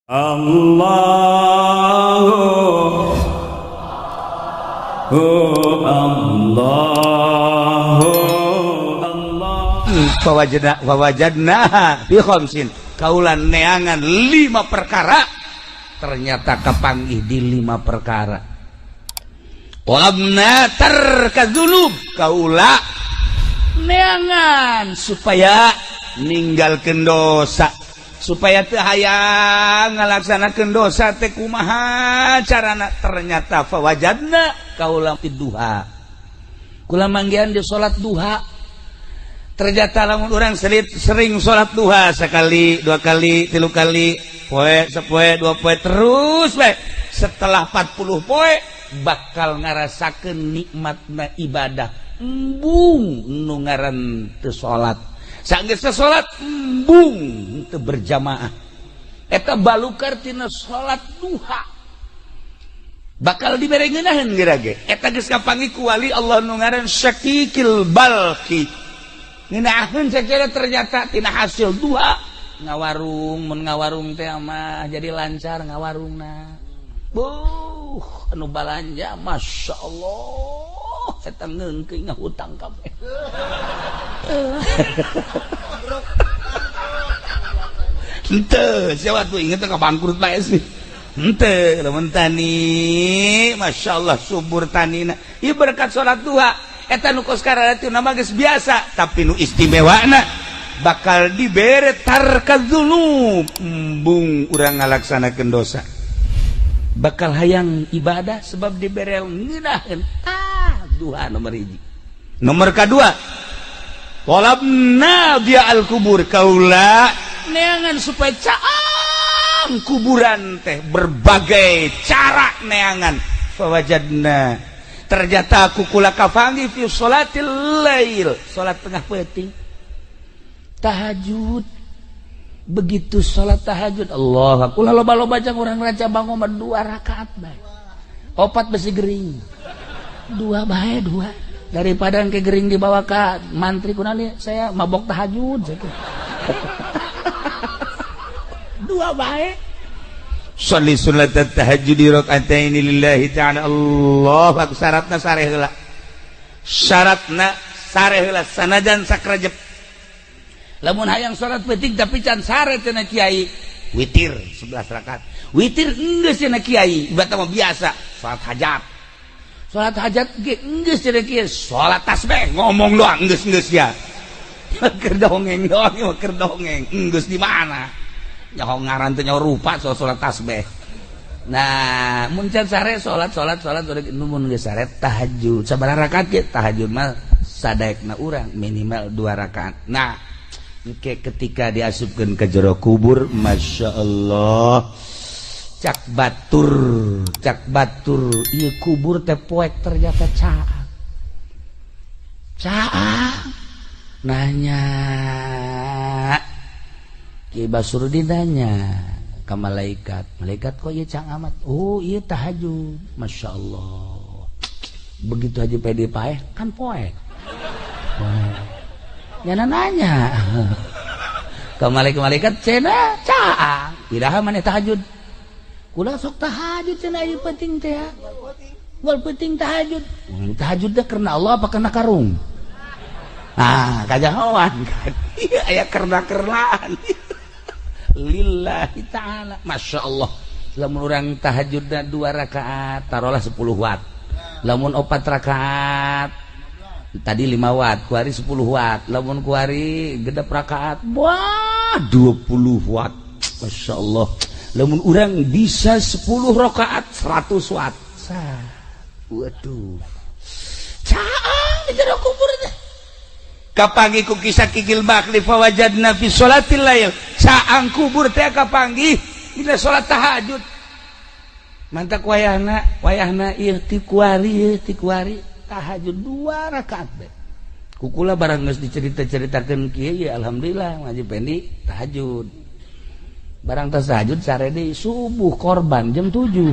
Allahu Allahu Allah. Fawajadna fawajadna fi khamsin, kaula neangan lima perkara, ternyata kapanggih di lima perkara. Talabna tarka dzunub, kaula neangan supaya ninggalkeun dosa, supaya teu hayang ngalaksanakeun dosa teh kumaha carana. Ternyata fawajadna kaula di duha, kula manggihan di salat duha. Ternyata lamun urang sering salat duha sekali, dua kali, tilu kali, poe sapoe, dua poe, terus we setelah 40 poe bakal ngarasakeun nikmatna ibadah. Embung nu ngaran teu salat, sanggeus salat embung teu berjamaah, eta balukar tina salat duha bakal dibere ngeunaheun geura ge. Eta geus kapanggih ku wali Allah nu ngaran Syakikil Balki, ngeunaheun sacara ternyata tina hasil duha ngawarung. Mun ngawarung teh mah jadi lancar ngawarungna, buh anu balanja Masya Allah, eta ngeungkeun ngahutang kabeh. Henteu sia tuh inget ka bangkrut bae sih. Henteu lamun tani Masya Allah subur tanina ieu berkat salat duha. Eta nu kos kararatu nama geus biasa, tapi nu istimewana bakal dibere tarka dzunub, embung urang ngalaksanakeun dosa bakal hayang ibadah sebab dibere ngeunaheun. Tah duha nomor hiji. Nomor kedua, talabna dia al kubur, kaula neangan supaya caang kuburan teh berbagai cara neangan. Fawajadna, ternyata aku kula kapanggih fi sholatil lail, salat tengah peuting, tahajud. Begitu salat tahajud Allah, kula loba-loba jang urang raja bangun mah dua rakaat bae, opat besi gering, dua bae, dua daripada ke gering dibawa ke mantri kunali saya mabok tahajud saya. Dua bae. Sholli sunat tahajud rakaataini lillahi ta'ala. Allah akbar. Syaratna sare heula, syaratna sare heula sanajan sakrajep. Lamun hayang salat peuting tapi can sare cenah kiai, witir 11 rakaat. Witir geus cenah kiai, ibarat mah biasa salat hajat. Salat hajat ge geus cenah kiai, salat tasbih ngomong doang geus-geus ya. Keur dongeng doang, keur dongeng geus di mana? Nyaho ngaran teh nyaho rupa soal salat tasbih. Nah, mun can sare salat salat salat mun geus sare tahajud. Sabaraha rakaat ge tahajud mah sadaekna urang minimal 2 rakaat. Nah, ke ketika diasupkeun ke jero kubur Masya Allah, cak batur ieu kubur teh poek ternyata caang caang. Nanya Ki Basrudin, nanya ka malaikat, malaikat kok ieu caang amat? Oh ieu tahajud. Masya Allah, begitu aja pede paeh kan poek poek. Nyana nanya ke malaikat-malaikat cenah caang iraha maneh tahajud? Kula sok tahajud cenah ieu penting teh wal penting tahajud. Tahajud teh karena Allah apa karena karung? Ah kajahoan kan ieu aya karena-karenaan lillahi ta'ala. Masya Allah, lamun urang tahajudna 2 rakaat tarolah 10 watt, lamun 4 rakaat tadi 5 watt, kuari 10 watt, lamun kuari gedep rakaat wah 20 watt. Masya Allah, lamun urang bisa 10 rakaat 100 watt. Sah. Waduh caang di jero kubur teh kapanggih ku kisah Kikil Bakli fawajadna fi sholatil lail, caang kubur teh kapanggih dina salat tahajud. Mantak wayahna wayahna ieu ti kuari ti kuari tahajud 2 rakaat be. Kukula barang geus dicerita-ceritakeun kieu ya alhamdulillah ngaji pendi tahajud. Barang tas tahajud sare deui subuh korban jam 7.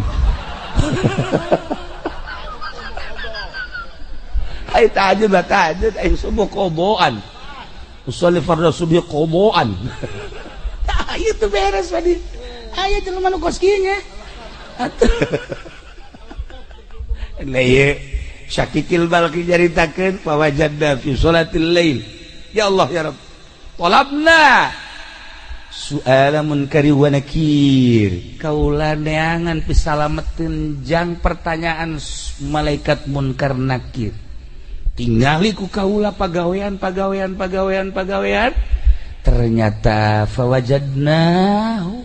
Ai tahajud lah tahajud ai subuh koboan. Usolli fardhu subuh koboan. Tah ieu teh beres tadi. Aya jelema nu kos kieu nya. Atuh. Nah ieu Syakikil Balki nyaritakeun fawajadna fi sholatil lail. Ya Allah ya Rabb. Talabna su'ala munkari wa nakir. Kaula neangan pisalameteun jang pertanyaan malaikat munkar nakir. Tingali ku kaula pagawean pagawean pagawean pagawean. Ternyata fawajadnahu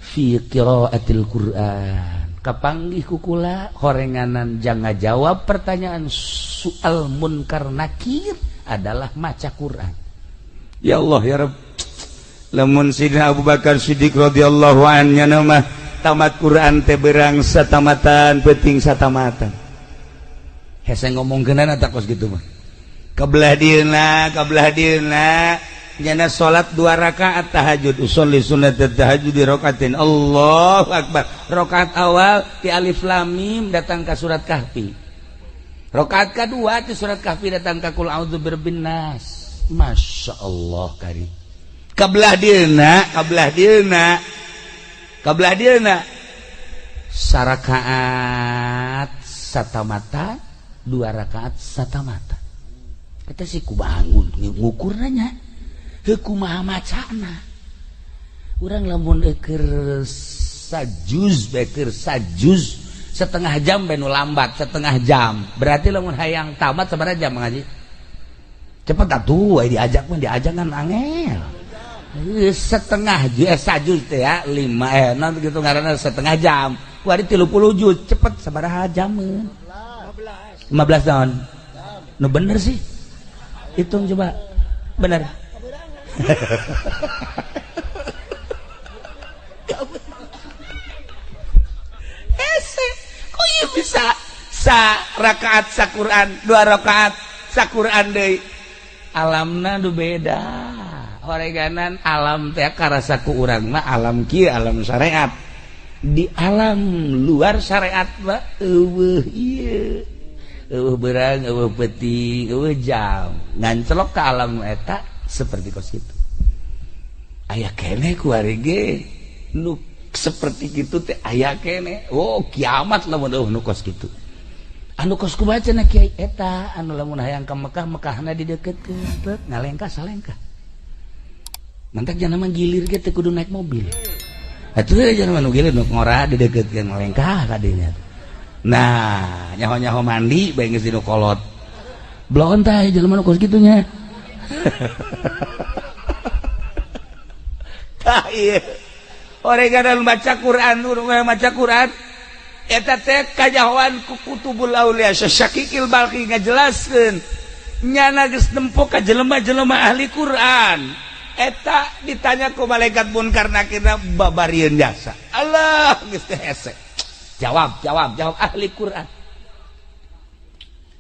fi qiraatil Qur'an. Kapanggih ku kula horenganan jang ngajawab pertanyaan soal munkar nakir adalah maca Quran. Ya Allah ya Rabb. Lamun Sidina Abu Bakar Siddiq radhiyallahu anhu mah tamat Quran teh berang satamatan peuting satamatan. Hese ngomongkeunana tak kos kitu mah. Kabelah dieuna, kabelah dieuna nyana salat 2 rakaat tahajud, usolli sunnat tahajud di rakaatin. Allahu akbar. Rakaat awal ti alif lam mim datang ka surat Kahfi. Rakaat kedua ti surat Kahfi datang ka qul a'udzu birabbin nas. Masya Allah karim. Kabelah dieuna, kabelah dieuna. Kabelah dieuna sarakaat satamata, 2 rakaat satamata. Eta sih ku bangun ngukurna nya. Heuh kumaha macana. Urang lamun keur sajuz beker sajuz setengah jam bae nu lambat setengah jam. Berarti lamun hayang tamat sabaraha jam ngaji? Cepet atuh diajak mah diajak kan angel. Setengah sajuz teh ya 5 non gitu ngaranna setengah jam. Kuari 30 juz cepet sabaraha jameun? 15 tahun. Nu bener sih. Hitung coba. Bener. Hese, kok ieu bisa sa rakaat sa Quran, 2 rakaat sa Quran deui. Alamna nu beda. Horeganan alam teh karasa ku urang mah alam kieu alam syariat. Di alam luar syariat mah eueuh ieu. Eueuh beurang, eueuh peuting, eueuh jam. Ngancelok ka alam eta seperti kos kitu. Aya keneh ku ari ge nu seperti kitu teh aya keneh. Oh, kiamat lamun eueuh nu kos kitu. Anu kos kumaha cenah kiai eta anu lamun hayang ka Mekah, Mekahna dideukeutkeun, teu ngalengkah salengkah. Mantak jangan mah gilir ge teu kudu naik mobil. Atuh jangan mah nu gilir nu ngora dideukeutkeun ngalengkah ka dinya. Nah, nyaho-nyaho mandi bae geus dinu kolot. Bloon tah jelema nu kos kitu nya. Tah ieu. Oreganan baca Quran, urang maca Quran eta teh kajahoan ku Kutubul Aulia Syakikil Balki ngajelaskeun nyana geus nempo ka jelema-jelema ahli Quran. Eta ditanya ku malaikat munkar nakir babarieun jasa. Allah geus teh hese. Jawab, jawab, jawab ahli Quran.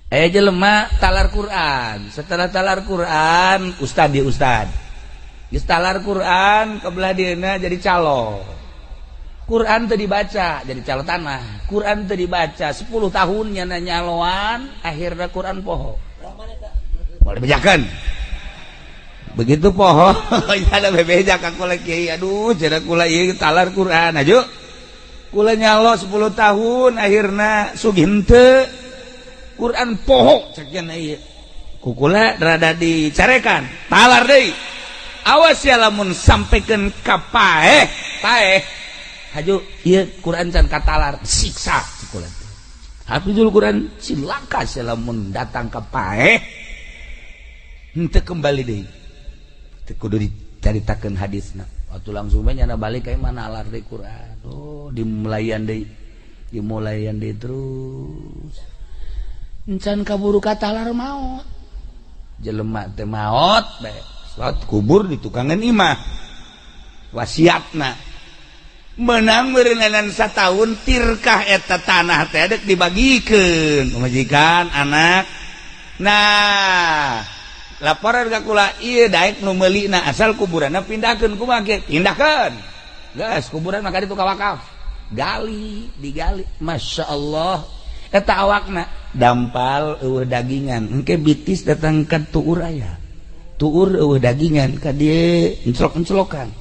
Jelema talar Quran. Setelah talar Quran, ustad dia ustad. Geus talar Quran kebelah dieuna jadi calo. Quran teu dibaca jadi calo tanah. Quran teu dibaca 10 tahun nyana nyaloan, akhirna Quran poho. Moal dibejakeun. Begitu poho, ada bebeja ka kula kiai, aduh cenah kula ieu talar Quran aju. Kula nyalo 10 tahun akhirna sugih henteu. Quran poho cek cenah ieu. Ku kula rada dicarekan, talar deui. Awas ya lamun sampaikan ka paeh, paeh. Haju ieu Quran can katalar, siksa cek kula. Hafizul Quran cilaka sia lamun datang ka paeh. Henteu kembali deui. Teu kudu dicaritakeun hadisna. Waktu langsung bae nyana balik ka imah nalar deui Quran. Oh, dimulayan deui. Dimulayan deui terus. Encan kaburu katalar maot. Jelema teh maot bae. Salat kubur di tukangan imah. Wasiatna menang meureunan satahun tirkah eta tanah teh dek dibagikeun pamajikan anak. Nah, laporan ka kula ieu daek nu meulina asal kuburanna pindahkeun kumaha kieu? Pindahkeun. Geus kuburan mah ka ditu ka wakaf. Gali, digali. Masya Allah. Eta awakna dampal eueuh dagingan. Engke bitis datang ka tuur aya. Tuur eueuh dagingan ka dieu enclok-enclokan.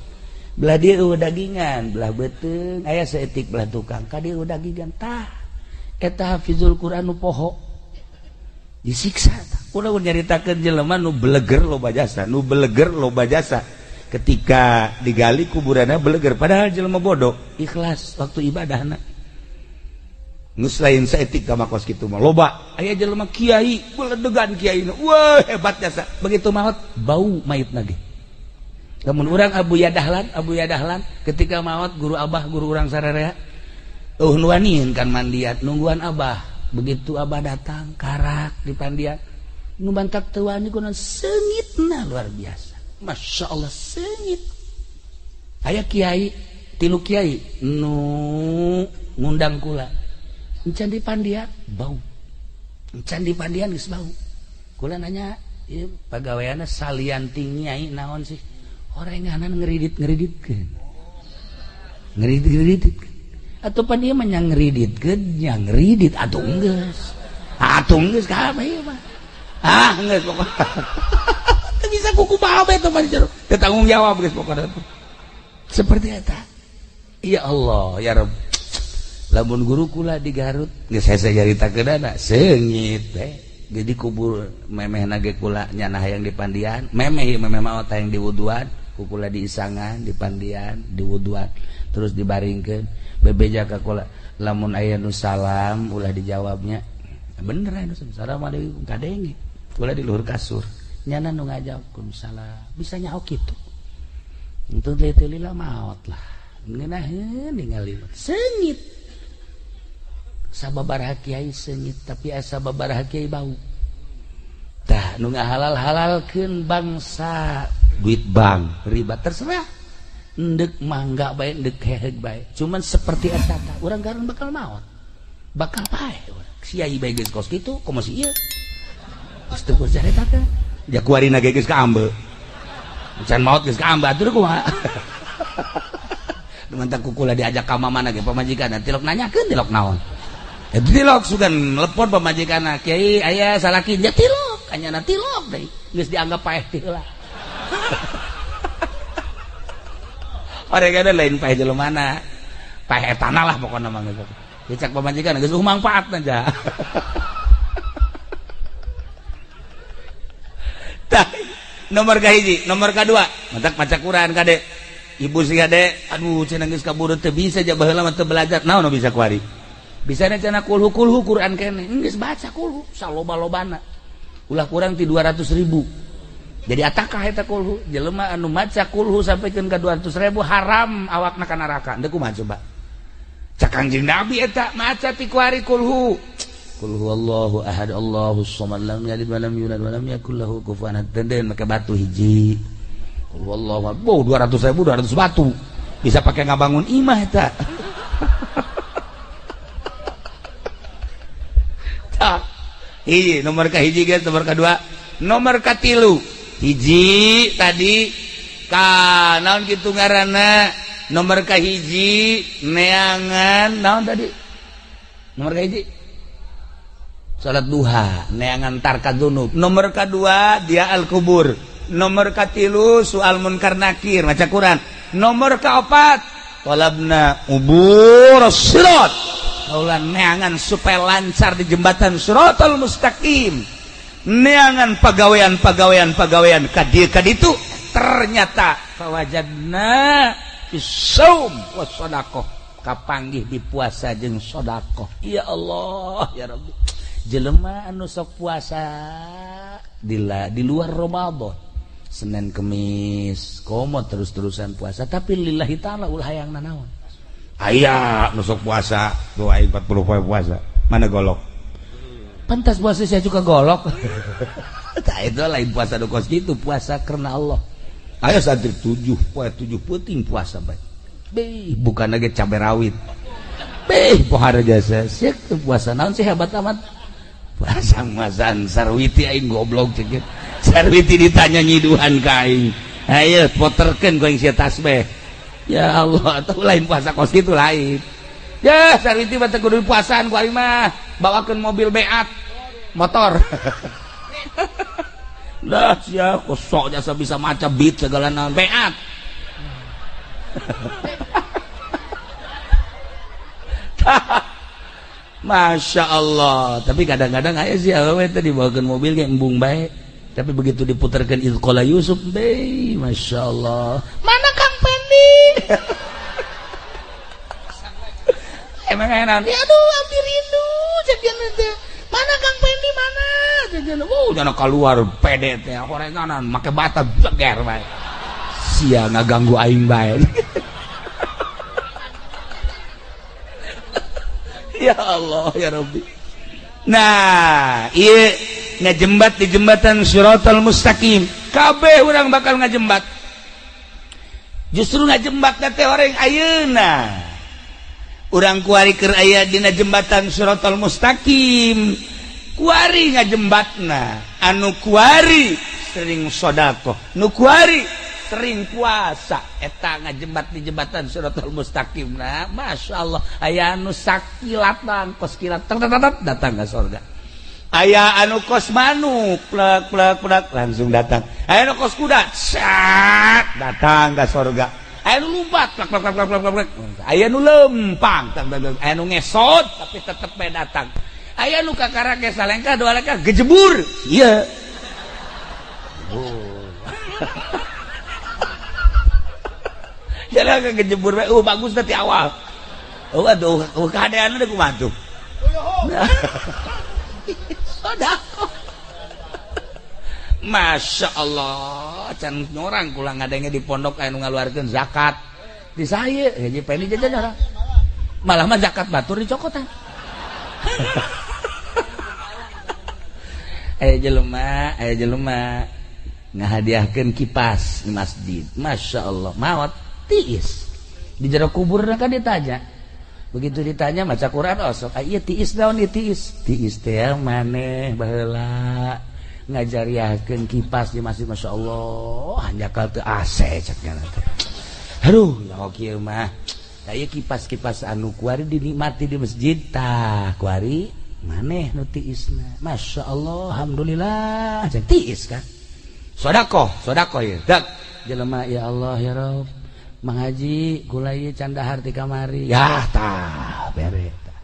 Belah dieu eueuh dagingan, belah beuteung aya saeutik belah tukang ka dieu dagingan tah. Eta hafizul Quran nu poho. Disiksa tah. Kunaon nyaritakeun jelema nu beleger loba jasa, nu beleger loba jasa. Ketika digali kuburanna beleger padahal jelema bodoh, ikhlas waktu ibadahna. Geus lain saeutik ka makos kitu mah loba. Aya jelema kiai, beledegan kiai. Wah, hebat jasa. Begitu maot bau mayitna ge. Lamun urang Abu Yadahlan ketika maot guru abah guru urang sararea nu wanian kan mandiat nungguan abah. Begitu abah datang karak di pandian nu bantak teu wani kunaon seungitna luar biasa. Masya Allah seungit. Aya kiai tilu kiai nu ngundang kula. Encan di pandian bau. Encan di pandian geus bau. Kula nanya ieu pagaweanna salian ti nyai naon sih? Orenganan ngeridit-ngeriditkeun. Ngeridit-ngeriditkeun. Atuh pan ieu mah nya ngeriditkeun, nya ngeridit atuh geus. Atuh geus kabeh ieu mah. Ah geus pokona. Teu bisa kuku bae teh mah jero. Teu tanggung jawab geus pokona. Seperti eta. Ya Allah, ya Rabb. Lamun guru kula di Garut geus hese nyaritakeunana seungit teh. Jadi kubur memehna ge kula nyana hayang di pandian, memeh memeh maot hayang diwuduan. Kukula diisangan, dipandian, diwuduan, terus dibaringkeun, bebeja ka kula. Lamun aya nu salam ulah dijawabnya. Bener aya nu assalamualaikum kadenge. Kula di luhur kasur. Nyana nu ngajawab salam, bisa nyaho kitu. Enteu teu lila maot lah. Ngeunaheun ningali seungit. Sababaraha kiai seungit tapi asa sababaraha kiai bau. Tah nu ngahalal-halalkeun bangsa duit bank riba terserah ndek mangga bae ndek heheg bae cuman seperti eta tah urang garun bakal maot bakal paeh urang siai bae geus kos kitu komo si ieu geus teu kudu carita teh ja kuarina ge geus kaambe can maot geus kaambe atuh kumaha nu kukula diajak ka mamana ge pamajikan tilok nanyakeun tilok naon eta tilok sugan telepon pamajikanna kiai aya salaki nya tilok anyana tilok deui geus dianggap paeh teh heula. Orang ada lain paeh jelema mana paeh etana lah pokona mah geus. Dicak pamajikan geus mangfaat aja. Tah nomor kahiji, nomor kadua, matak maca Quran kade. Ibu sih kade, aduh cenah geus kaburu teu bisa ja baheula mah teu belajar. Naon nu bisa kuari? Bisana cenah kulhu-kulhu Quran keneh. Geus baca kulhu saloba-lobana. Ulah kurang ti 200.000. Jadi atakah eta kulhu jelema anu maca kulhu sampikeun ka 200.000 haram awakna ka neraka. Ndeu kumaha coba? Cak Kangjeng Nabi eta maca ti kuari kulhu. Qul huwallahu ahad Allahus samad lam yalid walam yulad walam yakul lahu kufuwan ahad. Denden make batu hiji. Qul huwallahu ahad. Boh 200.000 200 batu. Bisa pake ngabangun imah eta. Tah. Hiji nomor ka hiji guys, nomor kadua, nomor katilu. Hiji tadi ka naon kitu ngaranna nomor ka hiji neangan naon tadi nomor ka hiji salat duha neangan tarka dzunub, nomor kadua dia al kubur, nomor katilu soal munkar nakir maca Quran, nomor kaopat talabna ubur sirat kaula neangan supaya lancar di jembatan siratal mustaqim, neangan pagawean-pagawean pagawean ka ditu ternyata fawajadna fisaum was sadaqah kapanggih di puasa jeung sedekah. Ya Allah ya Rabbi, jelema anu sok puasa di luar Ramadan Senin Kemis komo terus-terusan puasa tapi lillahi ta'ala ulah hayang nanaon. Aya nu sok puasa tuh aing 40 poe puasa mana golok pantas puasa saya juga golok. Tah itu lain puasa nu kos kitu, puasa karena Allah. Ayo santri 7 poe 7 peuting puasa bae. Beh, bukan lagi cabe rawit. Beh, pohara jasa. Sia puasa naon sih hebat amat. Puasa masan sarwiti aing goblok cek. Sarwiti ditanya nyiduhan ka aing. Ayo poterkeun ku aing sia tasbih. Ya Allah, atau lain puasa kos kitu lain. Ya, sarwiti mah teu kudu puasaan ku aing mah. Bawakeun mobil beat motor. Dah sia kosok jasa bisa maca beat segala naon beat. Masya Allah. Tapi kadang-kadang aya sih awewe teh dibawakeun mobil ge embung bae. Tapi begitu diputarkeun Idqala Yusuf, be, Masya Allah. Mana Kang Pendi? Emang aya naon? Ya aduh, abdi rindu ceuk teh. Mana Kang Pendi mana? Ceuk. Oh, jangan keluar pede teh horenganan make bata jeger bae. Sia ngaganggu aing bae. Ya Allah ya Rabbi. Nah, ieu ngajembat di jembatan Shiratal Mustaqim. Kabeh urang bakal ngajembat. Justru ngajembat teh orang ayeuna. Urang kuari keur aya dina jembatan Shiratal Mustaqim. Kuari ngajembatna, anu kuari sering sedekah, nu kuari sering puasa, eta ngajembat di jembatan Shiratal Mustaqim. Nah, Masya Allah, aya anu sakilatan kos kilat datang ke surga. Aya anu kos manuk plek plek plek langsung datang. Aya anu kos kuda sat datang ke surga. Aya anu lumpat plek plek plek plek plek. Aya anu lempang, aya anu ngesot tapi tetep bae datang. Aya anu kakarake salengkah dua lengkah gejebur. Ieu. Oh. Jalan kejebur bae, bagus tadi awal. Oh aduh, keadaan udah kumaha tuh. Sedekah. Masya Allah, can orang kula ngadenge di pondok aya nu ngaluarkeun zakat. Di saya, Haji Pendi jajan orang. Malah mah zakat batur dicokotan. Aya jelema ngahadiahkeun kipas di masjid. Masya Allah, maot tiis. Di jero kubur kan ditanya. Begitu ditanya maca Quran osok, ah ieu tiis naon ieu tiis? Tiis teh maneh baheula ngajariahkeun kipas di masjid. Masya Allah, hanjakal teu AC cek nya teh. Aduh, nyaho kieu mah. Tah ieu kipas-kipas anu kuari dinikmati di masjid tah kuari maneh nu tiisna. Masya Allah, alhamdulillah cek tiis kan. Sedekah, sedekah ieu. Dak jelema ya Allah ya Rabb. Mang Haji kula ieu can dahar ti kamari. Yah tah bere tah.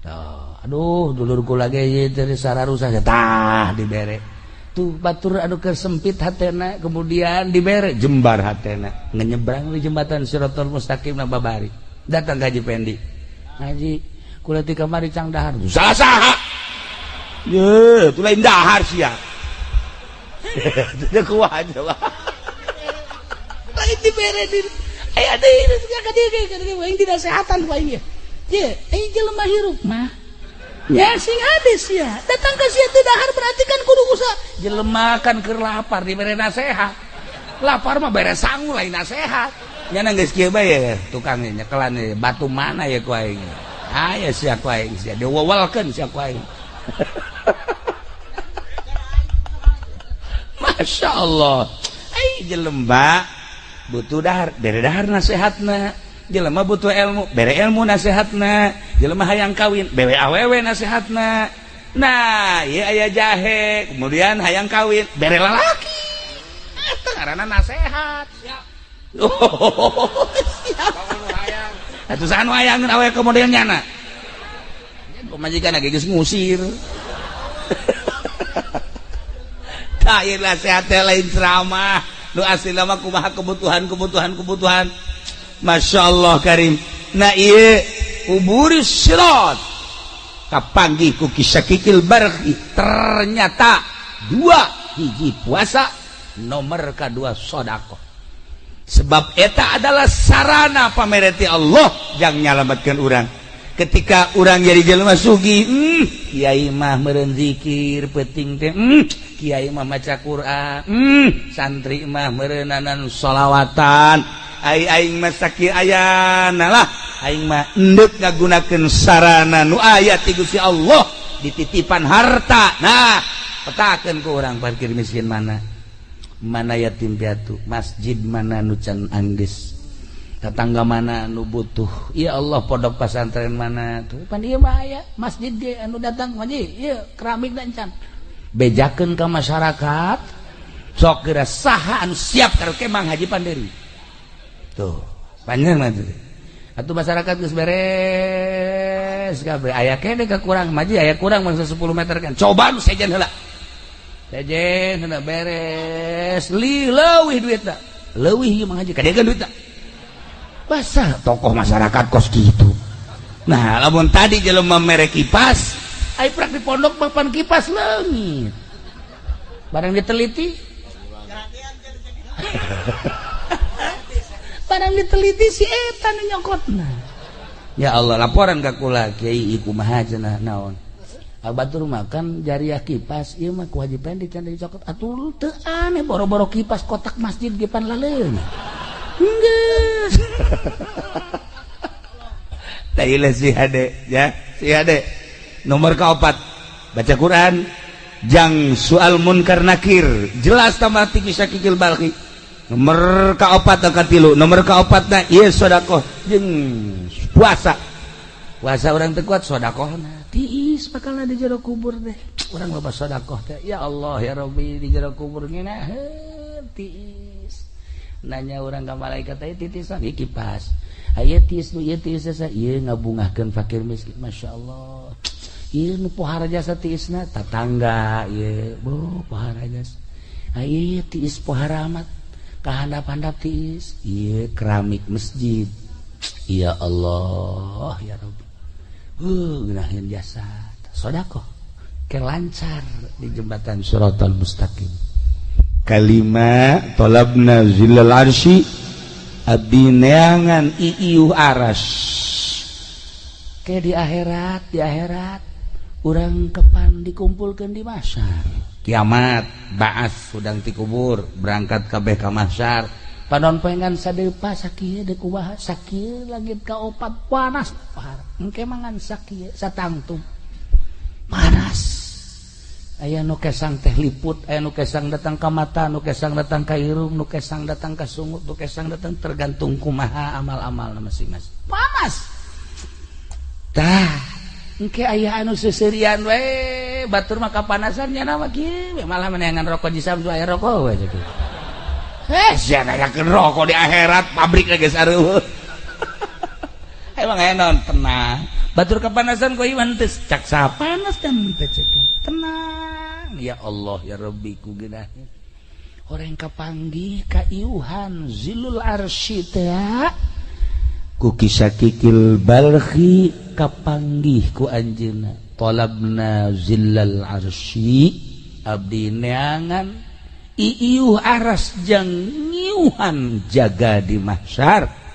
Tuh, aduh dulur kula ge ieu teh sararusa tah dibere. Tuh batur anu kesempit hatena kemudian dibere jembar hatena. Ngenyebrang di jembatan Shiratal Mustaqim na babari. Datang ka Haji Pendi. Haji kula ti kamari cang dahar. Salah saha? Ye, tu lain dahar sia. Teu kuat coba. Lain dibere di aya deui ka dieu aing dinasehatan ku aing ye. Ye, aing jelema hirup mah. Ya sing hades ya. Datang ka sia teu dahar berarti kan kudu usaha. Jelema kan keur lapar dibere nasehat. Lapar mah bere sangu lain nasehat. Nya geus kieu bae ya tukang nyekelan batu mana ya ku aing. Aya sia ku aing sia diwewelkeun sia ku aing. Masya Allah. Ai jelema butuh dahar, bere dahar nasehatna. Jelema butuh ilmu, bere ilmu nasehatna. Jelema hayang kawin, bere awewe nasehatna. Nah, ieu aya jahe, kemudian hayang kawin, bere lalaki. Eta ngaranna nasehat. Siap. Oh, siap. Atuh saha nu hayangeun awewe kemudian nyana? Pamajikan ge geus ngusir. Tah ieu nasehat teh lain ceramah. Nu asli lama kumaha kebutuhan. Masya Allah karim. Nah ieu uburis sirat kapanggih ku kisakikil barqi. Ternyata dua hiji puasa nomor kedua sedekah. Sebab eta adalah sarana pamereti Allah yang nyalamatkeun urang. Ketika urang jadi jelema sugih, kiai mah meureun zikir peuting teh, kiai mah maca Quran, santri mah meureunanan sholawatan. Ai aing mah sakieu ayana lah, aing mah endek ngagunakeun sarana nu aya ti Gusti Allah dititipan harta. Nah, petakeun ku urang parkir miskin mana? Mana yatim piatu, masjid mana nu can anggeus, tetangga mana nu butuh. Ya Allah, pondok pesantren mana tuh pan ieu mah aya masjid ge anu datang masjid ieu keramik dan can bejakeun ka masyarakat. Sok geura saha anu siap karaoke Mang Haji Panderi tuh. Panjang nanti. Atuh masyarakat geus beres kabeh. Aya keneh kekurang, maji aya kurang mangsa 10 meter kan. Coba nu sejen heula. Sejen heula beres. Li leuwih duitna. Leuwih ieu mah haji kadegan duitna. Basah tokoh masyarakat kos gitu. Nah, lamun tadi jelema mere kipas, ai prak di pondok mah pan kipas leungit. Barang diteliti, barang diteliti si eta nu nyokotna. Ya Allah, laporan ka kula kiai kumaha cenah naon. Batur makan jariah kipas ieu mah kewajiban dican dicokot atuh teu aneh boro-boro kipas kotak masjid ge pan laleun. Geus. Tailah si hade ya, si hade. Nomor keempat, baca Quran jang soal munkar nakir jelas tambah tinggi sakikil balki. Nomor keopat katilu, nomor keopatna ieu sedekah jeung puasa. Puasa urang teu kuat sedekahna tiis bakal di jero kubur deh. Urang loba sedekah teh ya Allah ya Rabbi di jero kubur ngeunaheun tiis. Nanya urang ka malaikat teh titisan ieu kipas. Aya tiis nu ieu tiis jasa ieu ngabungahkeun fakir miskin masyaallah. Ieu nu pohara jasa tiisna tatangga ieu bo pohara jasa. Ieu tiis pohara amat kahandap-handap tiis ieu keramik masjid. Ya Allah ya Rabbi. Ngeunaheun jasa sedekah ke lancar di jembatan Shiratal Mustaqim. Kalima talabna zillal arsy abdi neangan iiuh aras. Ke di akhirat urang kepan dikumpulkeun di mahsyar. Kiamat baas udang ti kubur berangkat kabeh ka mahsyar. Panon poengan sadeupa sakieu deuk kumaha sakieu langit kaopat panas parah. Engke mangan sakieu satangtung panas. Aya nu kesang teh liput, aya nu kesang datang ka mata, nu kesang datang ka irung, nu kesang datang ka sungut, nu kesang datang tergantung kumaha amal-amal masing-masing. Panas. Tah, engke aya anu seuseurian we, batur mah kapanasan nya mah kieu, malah meneangan rokok jisam aya rokok we kitu. Sia nanyakeun rokok di akhirat pabrik geus areueuh. Emang aya naon tenang. Batur kapanasan ku iman teh cak sapanas dan teh cek. Tenang ya Allah ya Rabbi ku geunaheun. Horeng kapanggih ka iuhan zilul arsy teh ku kisakikil balkhi kapanggih ku anjeunna. Talabna zillal arsy abdi neangan iiuh aras jang ngiuhan jaga di mahsyar.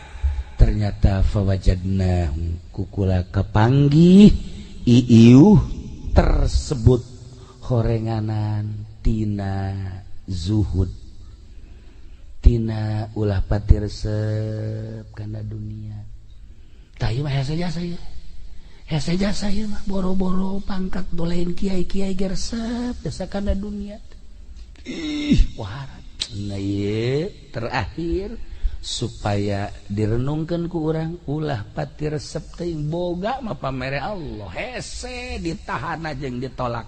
Ternyata fawajadna kukula kapanggih iiuh tersebut horenganan tina zuhud tina ulah pati resep kana dunia. Tah ieu mah hese jasa ieu, hese jasa ieu mah boro-boro pangkat dolain kiai-kiai ge resep jasa kana dunia. Ih, waharat. Nah, ieu terakhir supaya direnungkeun ku urang ulah pati resep teuing boga mah pamere Allah hese ditahan jeung ditolak.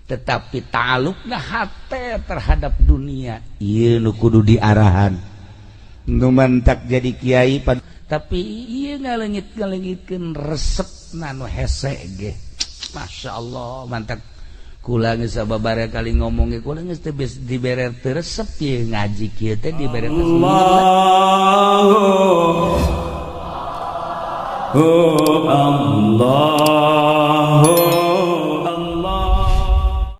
Tetapi ta'alluqna hate terhadap dunia ieu nu kudu diarahan. Nu mantak jadi kiai tapi ieu ngaleungit-ngaleungitkeun resepna nu hese ge. Masya Allah mantak kula geus sababaraha kali ngomong ge kula geus teu dibere teu resep ieu ngaji kieu teh dibere teu Allahu Allah.